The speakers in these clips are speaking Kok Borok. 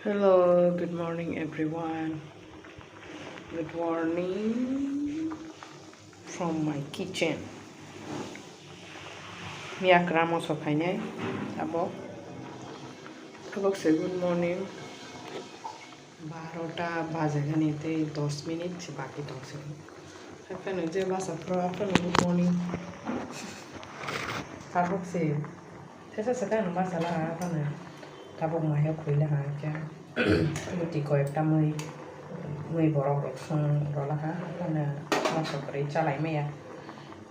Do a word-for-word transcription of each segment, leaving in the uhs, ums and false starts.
Hello, good morning, everyone. Good morning from my kitchen. Miya kwramo sokhainai abo. Tabok se good morning. Barota bajagani tei dos minute se baki tongse. Haphano je basa phro, haphano good morning. Tabok se. Tesa saka no basa la haphano. Tabok maya khuila ha kya. Buti koi ekta mui. Mui borok rok sung rola ha. Haphano basa kwrwi chalai maya.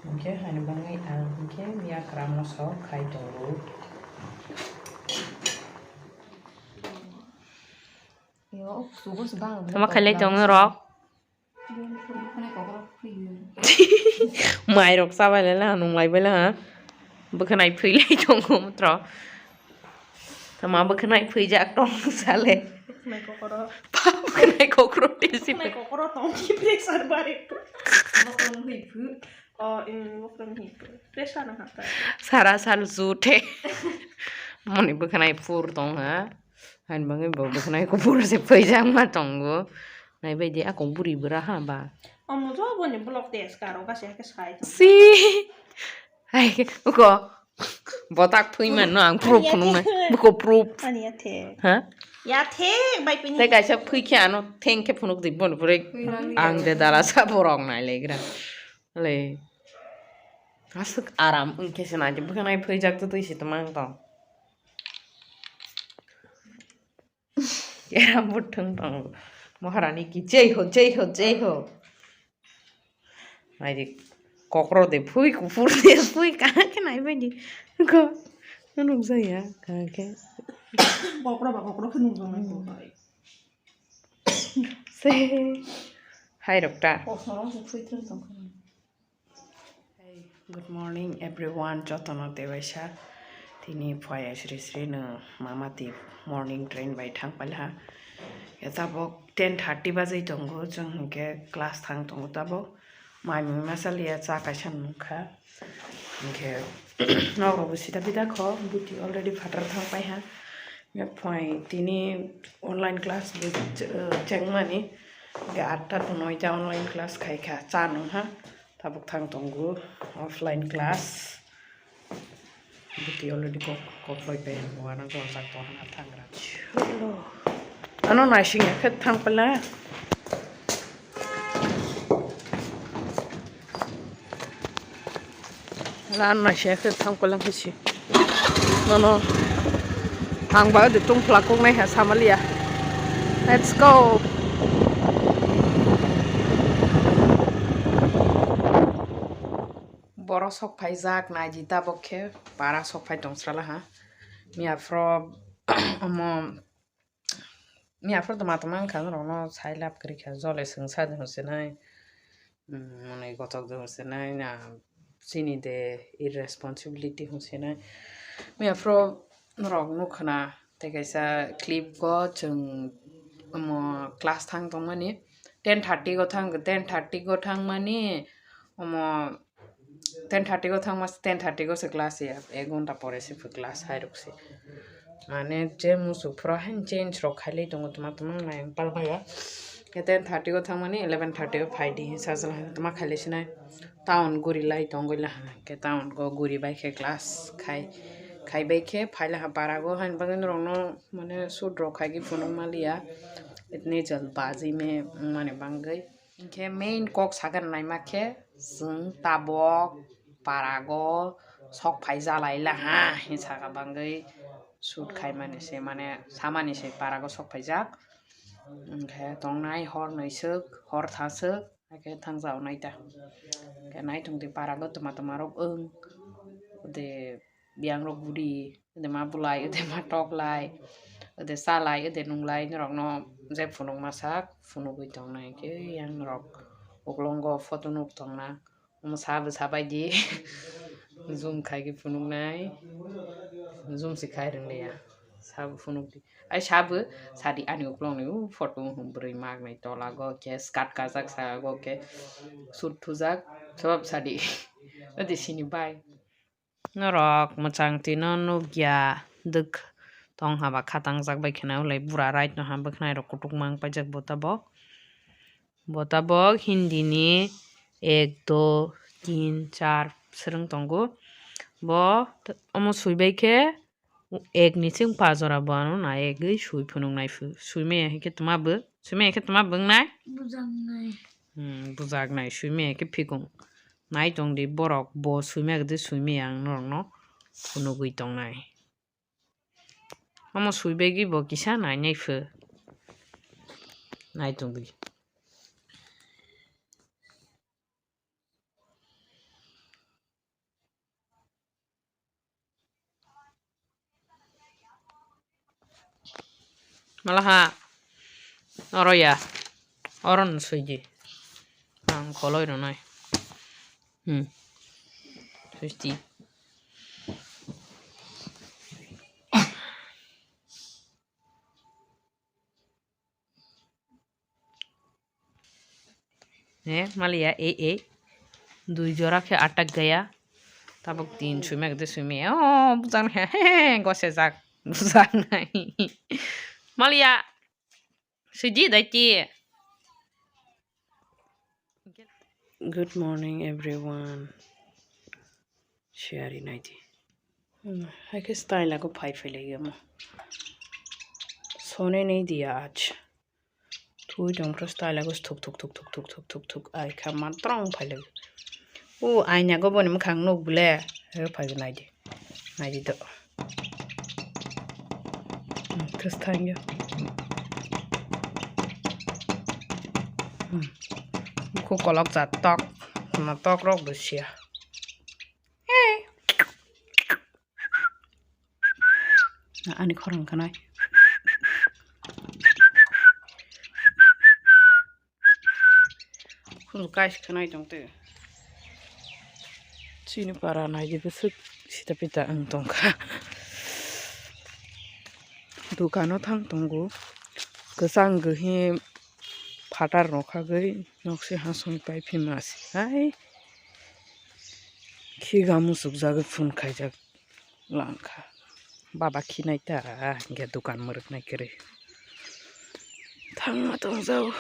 Hingke hani bangwi ang hingke miya kwramo sok khai tongo. Tama khailai tong norok. Mai rok chabai lai ha, nung lai bai lai ha. Bwkhanai phwi lai tongo motro. Tama bwkhanai phwi jak tong sale. Bwkhanai kokoro. Bwkhanai kokoro tesi. Bwkhanai kokoro tong ki pressure bare. Bwkhanai phwi. Oh, em, bwkhanai phwi. Pressure na ha ta. Sara sal jute. Moni bwkhanai phur tong ha. Hain bangwi bo bwkhanai kuphur se phaijakma tongo. Naibaidi akung buri bwra ha ba. Omo jo boni vlog de skaro gasi hake sai. Si. Hai uko. Botak phui man no ang proof phunung na. Buko proof. Ani ya the. Ha? Ya the bai pini. Te kaisa phui khe ano theng khe phunuk di bon bwrwi. Ang de dara sa borok nai legra. Le. Asuk aram wngkhe se nai bwkhanai phwijak to twi se tongma tong. Era buthung tong. Maharani ki jai ho, jai ho, jai ho. Nai di kokro de phui, kuphur de phui, kaham khe nai bai di. Ko nukjaya kaham khe. Kokro ba kokro khe nukjaknai ko bai. Se hai rok ta. Kokro se phui thung tong khe. Hey, good morning everyone, jotono tewaisa. Tini phaya sri sri no mama ti morning train bai thang palha. Ya tabok ten thirty bajai tongo, chwng hinkhe class thang tongo tabok. Mai mui masa liya cha kaisa nungkha. Hinkhe nok rok bo sita bida kho, buti already phatar thang paiha. Ya phai tini online class bo ch-, chengmani. Hinkhe atta to noita online class khaikha, cha nungha. Tabuk thang tongo offline class. Buti already kok, kok loi pen wana gorjak to hana thangra. Ano naising khe thang pala. Lan naising khe thang pala khe si. Nono ang ba de tung phlak kok nai ha samalia. Let's go. Boro sok phaijak naidi tabok khe para sok phai tong sala ha. Miya phro omo miya phro toma toma wngkha norok no sai lab kwrwi kha jole swngsa de hwnse nai. Mwnwi gotok de hwnse nai na chini de irresponsibility hwnse nai. Miya phro norok nukha na tei kaisa clip o chwng omo class thang tongmani ten thirty o thang ten thirty o thangmani omo ten thirty o thangma ten thirty o se class ya ek ghonta pore se phu class hai rok se mane je muchuk phuru haino change rok khailai tongo tuma tuma nai palmaya ke ten thirty o thangmani eleven thirty o phaidi sajla tuma khailai sinai town guri lai tongoi laha ke town go guri bai khe class khai khai bai khe phai laha para go haino bagwi norok no mane shoot rok khai khe phunuk maliya itni jalbazi me mane bangwi. Hinkhe main kok sagan naima khe chwng tabok parago sok phai jalai laha hinwi saka bangwi shoot khaimani se mane samani se parago sok phaijak. Hinkhe tongnai hor nwiswk hor thaswk haikhe thangjago naita. Hinkhe naithok di parago twma twma rok wng de. Biyang rok budi, ode ma bulai, ode ma toklai, ode salai, ode nunglai, norok no je phunuk masa phunugwi tongnai khe yang norok uklongo photo nuk tongna. Omo sa bwsa bai di zoom khai khe phunuknai, zoom se khai rwngya sa bo phunuk di. Ai sa bo sa di ani uklong ni u photo hwn bwrwi mak nai tola go khe skirt kajak sa go khe suit thujak sob sa di. Ode sini bai. Norok mwchang twi no nukya dwk tong haba kha tangjak bai kheno ulai bura right no ha bwkhnai rok kutuk mang paijak bo tabok. Bo tabok Hindi ni ek, do, tin, char swrwng tongo. Bo t-, omo swibai khe ek ni sing pa jora bo ano na egwi swi phunuk nai phu. Swi maya khe tma bw, swi maya khe tma bw nai? Bujak nai. Hmm, bujak nai, swi maya khe phikung. Nai tong di borok bo swi maya khe swi maya ang norok no phunugwi tong nai. Omo swi bagwi bo kisa nai nai phu. Nai tong di. Malaha oro ya, oro no swi di. Ang kholoi rwnai. Hmm. Swisti. Ne, maliya, ei, ei. Dui jora khe atak gaya. Tabuk tin swi maya khe swi maya. Oh, bujak nai. He, he, he, gose jak. Bujak nai. Maliya. Swi di dai ti. Good morning, everyone. Share nai di. Hmm, hai khe style ako phai phai lai omo. Sone nei diya aaj. Thui tong phro style ako thuk thuk thuk thuk ai kha matrang phai lai. O aina go boni mwkhang nuk bole. Hai phai nai di. Nai di do. Hmm, thus thang yo. Hmm. Bukhuk kolok jat tok. Na tok rok bo sia. Hey. Na ani khorang khanai. Khunju kais khanai tong te. Chini para nai di bwswk sita pita ang tong kha. Dukano thang tongo. Kwchang gwi phatar rok khagwi nok se hasong pai phima se hai. Khiga muchuk jagwi phun khaijak langkha. Baba khinai ta hinkhe dukan mwrwknai kwrwi. Thangma tongjao.